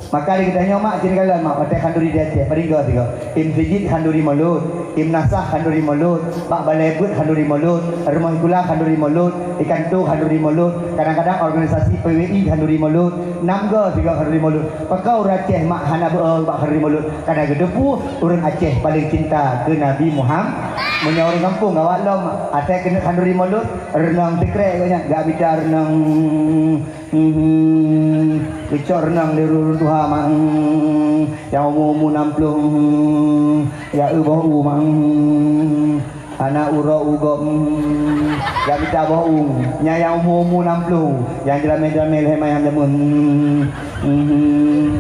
Maka di geutanyoe mak, jeuet neukalon mak, watée khanduri di Aceh, padum goe sigoe. Im sijit khanduri mulod, im nasah khanduri mulod, bak balée beuet khanduri mulod, rumoh sikula khanduri mulod, ikanto khanduri mulod, kadang-kadang organisasi P W I khanduri mulod, nam goe sigoe khanduri mulod. Pakon ureuëng Aceh mak hana beu bak khanduri mulod? Karena geuteupeue ureuëng Aceh paleng cinta keu Nabi Muhammad. Meunyoe ureuëng gampông gawat lom, asai keuneuk khanduri mulod, reunong sikrek geuh nyan, gak mita reunong. Hmm, geucok reunong lé ureuëng tuha mak, hmm, nyang umu-umu nam ploh, hmm, ya eu boh u mak, hmm, hana uroe u gob, hmm, ya mita boh u, nyan nyang umu-umu nam ploh, nyang jeulamé-jeulamé lhée mayam jameun, hmm, hmm.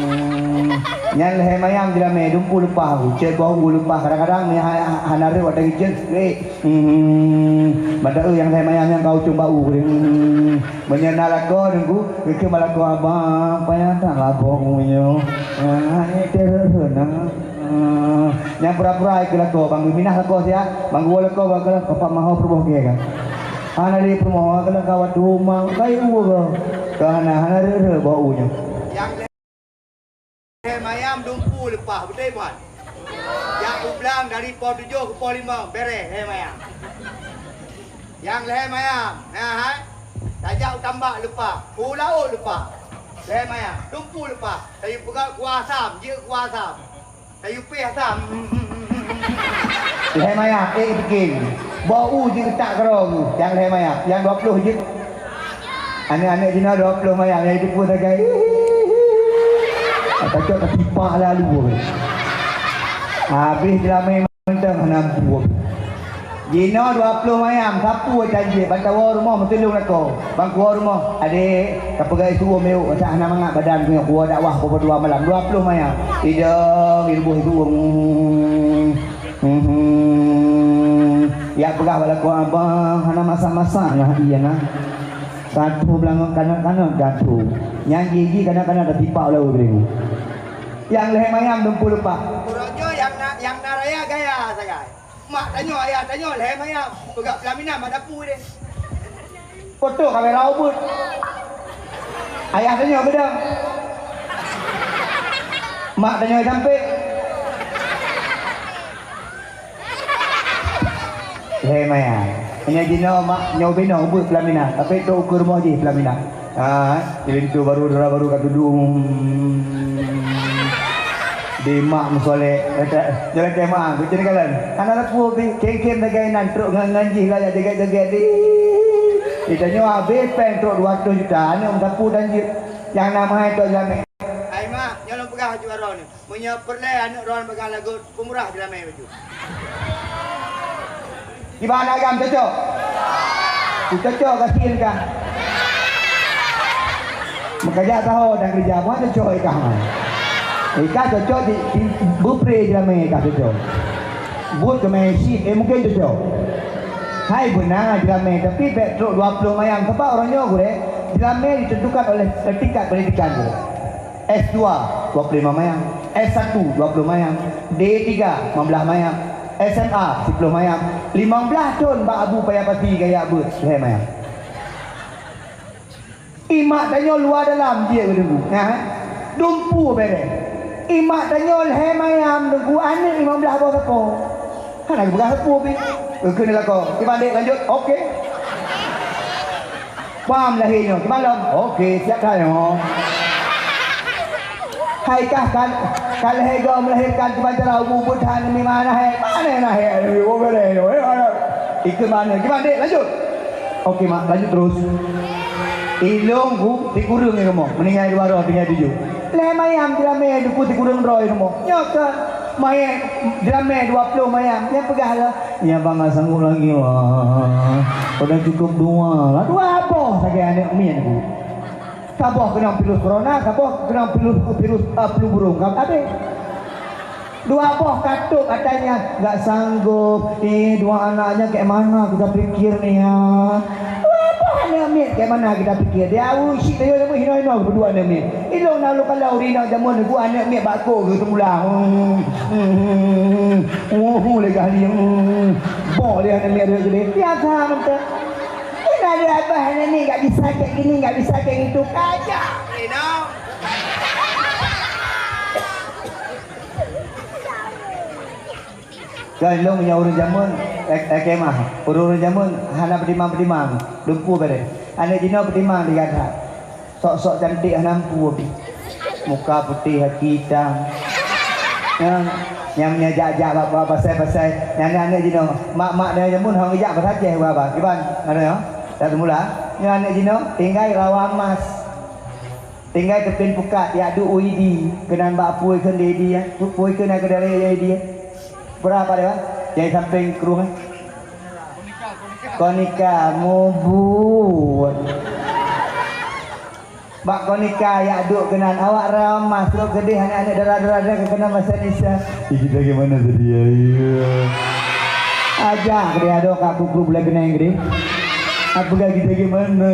Hmm. Nyan lhée mayam jeulamé dumpu leupah, cit boh u leupah, kadang-kadang nyan ha-, ha-, hana rhot watée geucet, weh. Hmm. Mantong nyang lhée mayam nyang ka ucong bak u, hmm. Meunyoe na lakoe Teungku, geukheun bak lakoe, "Abang, payah that laboh u nyoe." Ah, nyan teuh rhot-rhot na. Ah, nyang pura-pura ikeu lakoe, bang geuminah lakoe siat, bang geuwoe lakoe bak keuleue, Bapak Maho peurumoh keu ka. Hana lé peurumoh, keuleue ka watée rumah, kai u ka. Ka hana, hana rhot-rhot bak u nyoe. Nyang lhée mayam dumpu leupah, beutôi bukan? Jak u blang dari poh tujoh keu poh limong, bereh lhée mayam. Nyang lhée mayam, na hai? Tajak u tambak leupah, u laôt leupah. Lhée mayam, dumpu leupah. Tayue peugah kuah asam, jeuet kuah asam. Tayue péh asam. Lhée mayam, ék bikin. Boh u jeuet geutak keudroe geuh, nyang lhée mayam. Nyang dua ploh jeuet. Aneuk-aneuk jinoe dua ploh mayam, nyang jiteupeue sagai. Tacok tatipak lalu. Habéh jeulamé mantong hana buet. Jinoe dua ploh mayam, sapeue tan jeuet, ban tawoe rumoh meuteulông lakoe. Ban kuwoe rumoh, "Adék, kapeugah isuem miyueb, masa hana mangat badan meunyoe kuwoe dakwah pukul dua malam." Dua ploh mayam. Idong, iruboh isuem. Hmm. Ya peugah bak lakoe, "Abang, hana masak-masak nah, iya nah." Ka tho beulangöng kanöt-kanöt ka tho. Nyang jih-jih kanöt-kanöt tatipak u laôt geuh. Nyang lhée mayam dumpu leupah. Uroe nyoe nyang na, nyang na raya gaya sagai. Mak tanyoe, ayah tanyoe lhée mayam, peugah peulaminan bak dapu deh. Foto kamera ubit. Ayah tanyoe beudang. Mak tanyoe sampéng. Lhée mayam. Hanya jinoe mak nyoe binoe ubit peulaminan, tapi trok ukeue rumoh jih peulaminan. Ha, linto baru, dara baru ka tudong. Di mak meusolek, kata, jalan ke mak, kucing kalan. Hana laku bi, kengken sagai nan trok ngan, ngan jih gaya joget-joget di. Ditanyoe habéh péng trok dua ratus juta, aneuk meusapu dan jeuet. Nyang na meuhai trok jamé. Hai mak, nyoe lôn peugah laju aroe nyoe. Meunyoe peureulée aneuk droe bagah lagot, peumurah jeulamé baju. Kiban agam cocok? Cocok gasien kah? Meukajak saho dan keureuja, muat cocok ikah man. Ikah cocok di, di beupre jeulamé ikah cocok. Buet keumai syiek, eh, mungken cocok. Hai beuna jeulamé, tapi bék trok dua ploh mayam. Sabab uroe nyoe gurée, jeulamé ditentukan oleh tingkat pendidikan gurée. S dua, dua puluh lima mayam. S satu, dua puluh mayam. D tiga, lima belas mayam. S M A, sepuluh mayam. Lima belas thon bak Abu Paya Pati gaya beuet, lhèe mayam. Imak tanyoe luwa dalam jeuet keu Teungku. Nah, dumpeue bèrèh. Imak tanyoe lhèe mayam Teungku, aneuk lima belas boh sapo. Hana geupeugah sapeue pih. Geukheun lakoe. Kiban dek lanjut. Oke. Paham lahé nyoe. Kiban lom. Oke, siap that nyoe. Hai kah kan, ka lhèe goe melahirkan kiban cara umu buet hana mi mana hai. Mana nah hai. Oh, bèrèh nyoe. Eh, mana? Ikeu mana? Kiban dek lanjut. Oke, Mak, lanjut terus. Ilong ku tikureueng di rumoh, meuninggai dua droe tinggai tujoh. Lhèe mayam jiramè duku tikureueng droe di rumoh. Nyoe keuh mayam jiramè dua ploh mayam. Nyan peugah lé, "Ya, bang, nggak sanggup lagi lah. Udah cukup dua lah." Dua boh sagai aneuk miet ku. Saboh keunong virus corona, saboh keunong virus, virus, eh, flu burung. Ka habéh. Dua boh katok katanya, "Nggak sanggup. Eh, dua anaknya kayak mana kita pikir nih ya?" Dua boh aneuk miet kayak mana kita pikir? Dia ushi dia ilong hino-hino berdua aneuk miet. Ilong na lôn kalau rinau jameun dua aneuk miet bak kok ke teulang. Hmm, hmm, hmm, hmm. Oh, lé gah liang. Hmm. Boh dia aneuk miet dia gede. Biasa macam. Ini ada abah aneuk miet nggak bisa kayak gini, nggak bisa kayak gitu. Kacau. Rinau. Kan lôn nyang ureueng jameun, eh, eh, kemah. Ureueng-ureueng jameun hana peutimang-peutimang, dumpeue bèrèh. Aneuk jinoe peutimang di gata. Sok-sok cantik hana mampu pih. Muka putih, hati itam. Nyang, nyang, nyang jak-jak bak, bak pasai-pasai. Nyan aneuk jinoe, mak-mak nyang jameun hana jak pasai Aceh bak, bak. Kiban, aneuk nyoe. Dak semula. Nyan aneuk jinoe tinggai rawa emas. Tinggai teupin pukat, jak duek u Idi, keunan bak apui kheun di Idi, ya. Apui kheun nyang keudalé ya Idi, ya. Peurah pat, ya? Nyang sampéng krueng, eh. Konika mubuet. Bak Konika jak duek keunan, awak ramas lom keudeh aneuk-aneuk dara-dara keunan masa Indonesia. Ih, kita gimana tadi, ya? Iya. Ajak dia dok kat kuku bulan kenai gede. Apa gak kita gimana?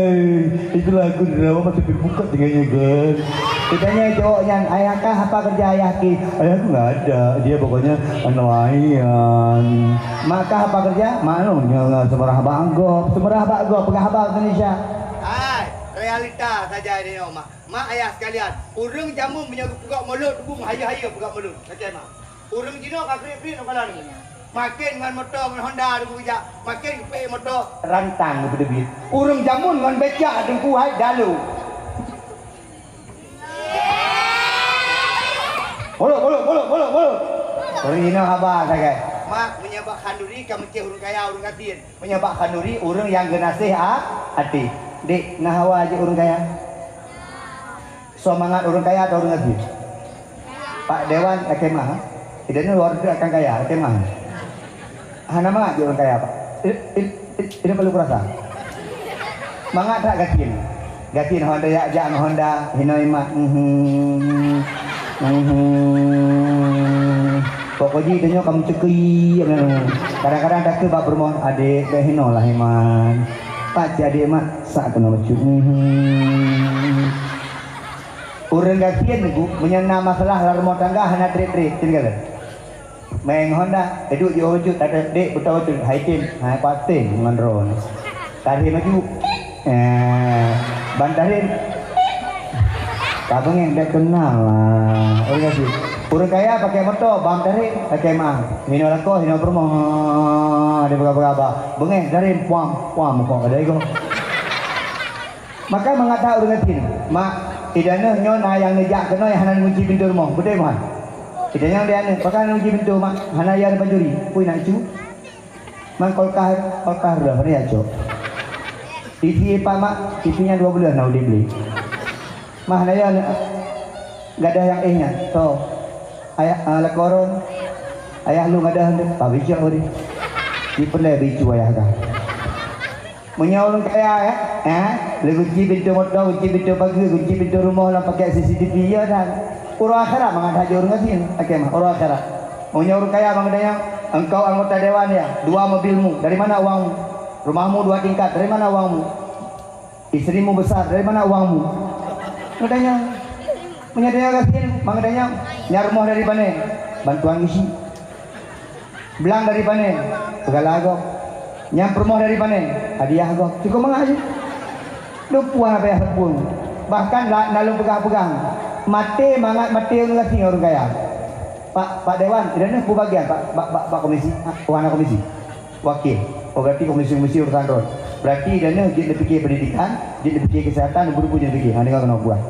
Itulah aku di dalam masih buka tinggalnya kan. Ditanya cowok nyan, "Ayah kah apa kerja ayah ki?" "Ayah aku nggak ada. Dia pokoknya nelayan." "Mak kah apa kerja?" "Mak anu, nyoe semerah bak gop." "Semerah bak gop, peugah haba Indonesia." Hai, realita saja ini, Mak. Mak ayah sekalian, ureueng jameun meunyoe geupeugah mulod, dubung hayeue-hayeue peugah mulod. Macam mana? Ureueng jinoe ka kriet-kriet ngon kala nyoe. Maken ngon moto, ngon Honda teungku jak, maken geupeuék moto rantang geupeuteubiet. Ureueng jameun ngon becak teungku hai dalu. Bolok, bolok, bolok, bolok, bolok. Ureueng jinoe haba sagai. Mak, meunyoe bak khanduri ka meucéh ureueng kaya, ureueng gasien. Meunyoe bak khanduri ureueng nyang geunaséh a-, até. Dek, na hawa jeuet ureueng kaya? Soe mangat ureueng kaya atau ureueng gasien? Pak Dewan lakée meu'ah. Idéh nyoe luwa biasa akan kaya, lakée meu'ah. Hana mangat jeuet ureueng kaya, Pak. I-, i-, i-, idéh perlu kurasa. Mangat that gasien. Gasien Honda jak, jak ngon Honda, hinoe mak. Mhm. Mhm. Pokok jih tanyoe kamoe cukui. Kadang-kadang takheun bak peurumoh, "Adék, bèk hinoe lah iman." Pacé adék mak, sak keunoe bacut. Mhm. Ureueng gasien, Bu, meunyoe na masalah lam rumoh tangga hana treb-treb, tinggai. Meng Honda, eh, duek jiôh bacut, ada dek beutôi bacut, hai tem, hai paten ngon droe. Tarim laju. Eh, ban tarim. Ka beungéh bèk keunal lah. Ureueng gasien. Ureueng kaya pakai moto, bam tarim, pakai mah. Hinoe lakoe, hinoe peurumoh. Ada peugah-peugah ba. Beungéh tarim, puam, puam, muka kada ego. Maka mangat that ureueng gasien, "Mak, idéh nyoe na nyang neujak keunoe hana neungunci pintoe rumoh, beutôi meuhan?" Idéh nyoe di aneuk, "Pakon hana neungunci pintoe, Mak? Hana ya neupancuri?" "Pui nak cu?" "Mang kulkas, kulkas reuloh, hana ya cok." "T V pat, Mak?" "T V nyan dua buleuen na udeb lé." "Mah, hana ya gadoh nyang éh nyan." "Toh." "Ayah, ah, lakoe droen, ayah lôn gadoh nyan." "Pah bicok deh." "Di peureulèe bicu ayah kah." Meunyoe ureueng kaya, ya, eh, lé gunci pintoe moto, gunci pintoe pageue, gunci pintoe rumoh lam pakai C C T V, ya, dan uroe akhirat mangat that jeuet ureueng gasien, oke mah, uroe akhirat. Meunyoe ureueng kaya bang tanya, "Engkau anggota dewan, ya, dua mobilmu, dari mana uangmu? Rumahmu dua tingkat, dari mana uangmu? Istrimu besar, dari mana uangmu?" Ngon tanya. Meunyoe tanya gasien, bang tanya, Nyan rumoh dari pane? Bantuan gisi. Blang dari pane? Peugala gob. Nyan peurumoh dari pane? Hadiah gob. Cukôp mangat jih. Lumpuh payah teupeue. Bahkan la-, na lôn peugah-peugah, maté mangat maté ureuëng gasien ureuëng kaya. Pak, Pak Dewan, droeneuh peue bagian Pak, Pak, Pak, Pak Komisi? Ah, oh, hana komisi. Wakil. Oh, berarti komisi-komisi urusan droen. Berarti droeneuh jeuet neupike pendidikan, jeuet neupike kesehatan, buru-buru jeuet neupike. Ha, deungoe keunoe buah.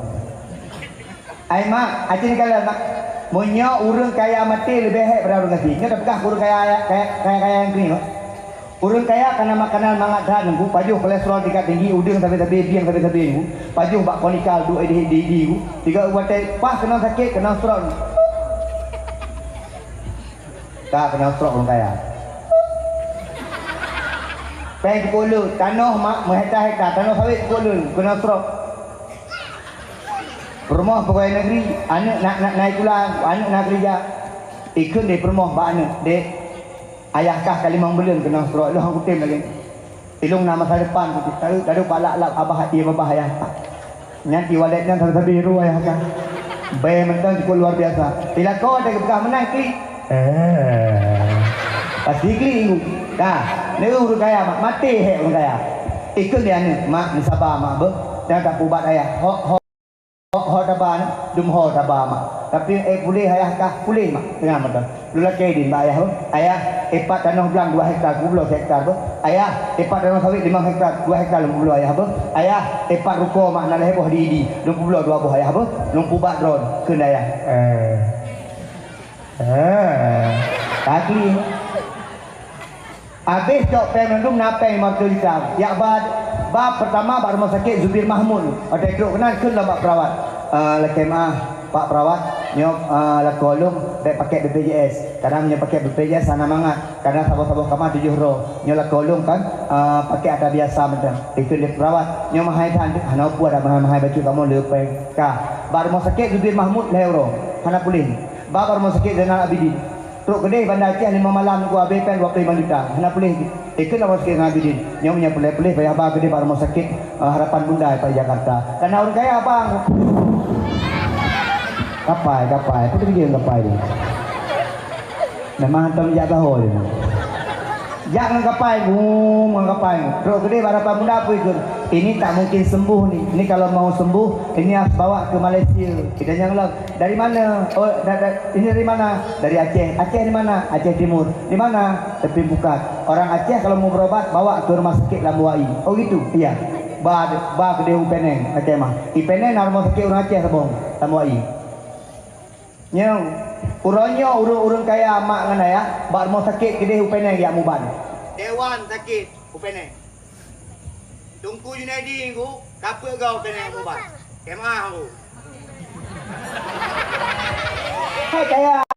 Ai mak, aci neukalon mak. Meunyoe ureuëng kaya maté leubeh hék daripada ureuëng gasien. Nyoe tapeugah ureuëng kaya, kaya, kaya, kaya nyang keunoe. Ureuëng kaya kana makanan mangat that nunggu, pajoh kolesterol tingkat tinggi, udeueng sabe-sabe, bieng sabe-sabe nunggu, pajoh bak konikal duek di, di, di, nunggu. Tiga watèe pas keunong sakét, keunong stroke. Ka keunong stroke ureuëng kaya. Péng siploh le, tanoh mak meuhekta-hekta, tanoh sawét siploh le, keunong stroke. Peurumoh pegawai negeri, aneuëk na, na, na sikula, aneuëk na keurija. Ikheun lé peurumoh bak aneuëk, "Dek, ayah kah ka limong buleuen keunong stroke, lôn han kutem lagèe nyoe. Ilôn na masa depan," kheun. Lalu, lalu palak lap abah, ié babah ayah. Nyan ié walét nyan sabe-sabe ru ayah kah. Bèe mantong cukup luar biasa. Ilakoe teuka peugah meunan klik. Eh. Pasti klik ngu. Dah, neu ureuëng kaya mak, maté hék ureuëng kaya. Ikheun lé aneuëk, "Mak, neusaba mak beuh. Jangan tapeuubat ayah." Hok, hok. Ho, ho taba, dum ho taba mak. Tapi, eh, puléh ayah kah, puléh mak. Teungoh mantong. Lôn lakèe idin bak ayah, beuh. Ayah, eh, pat tanoh blang dua hektar, peubloe sihektar, beuh. Ayah, eh, pat tanoh sawét limong hektar, dua hektar lôn peubloe ayah, beuh. Ayah, eh, pat rukoe mak na lhèe boh di, di, lôn peubloe dua boh ayah, beuh. Lôn peuubat droen, kheun ayah. Eh. Eh. Ka klik. Abéh cok péng mandum na péng lima reutôh juta. Jak ba, ba peurtama bak rumoh sakét Zubir Mahmud. Watèe trok keunan kheun lom bak peurawat, "Eh, lakèe meu'ah, Pak Peurawat, nyoe, eh, lakoe lôn bèk pakèk B P J S. Kadang nyoe pakèk B P J S hana mangat. Kadang saboh-saboh kama tujoh droe. Nyoe lakoe lôn kan, eh, pakèk atra biasa mantong." Ikheun lé peurawat, "Nyoe meuhai that, hana peue dah meuhai-meuhai bacut kamoe le péng." Ka. Bak rumoh sakét Zubir Mahmud lhèe uroe. Hana puléh. Ba bak rumoh sakét Zainal Abidin. Trok keudeh Banda Aceh lima malam nunggu abéh péng dua ploh limong juta. Hana puléh jih. Ikheun lom rumoh sakét Zainal Abidin. Nyoe meunyoe puléh-puléh payah ba keudeh bak rumoh sakét, eh, Harapan Bunda i Jakarta. Karena ureuëng kaya bang. Kapai, kapai. Peue teujeuet kapai nyoe? Memang hantom jak saho nyoe. Jak ngon kapai, gum, ngon kapai. Trok keudeh bak Harapan Bunda peue ikheun? "Ini tak mungkin sembuh ni. Ini kalau mau sembuh, ini harus bawa ke Malaysia." Kita nyang lom. "Dari mana?" "Oh, da, da, ini dari mana?" "Dari Aceh." "Aceh di mana?" "Aceh Timur." "Di mana?" "Tepi Pukat." "Orang Aceh kalau mau berobat, bawa ke rumah sakit Lambuai." "Oh gitu?" "Iya." Ba, ba keudeh u Penang, lakèe meu'ah. I Penang na rumoh sakét ureuëng Aceh saboh, Lambuai. Nyoe, uroe nyoe ureuëng-ureuëng kaya mak ngon ayah bak rumoh sakét keudeh u Penang jak muban. Dewan sakét u Penang. Teungku Junaidi ngu, ka peuet goe u Penang muban. Kemah ngu. Hai kaya.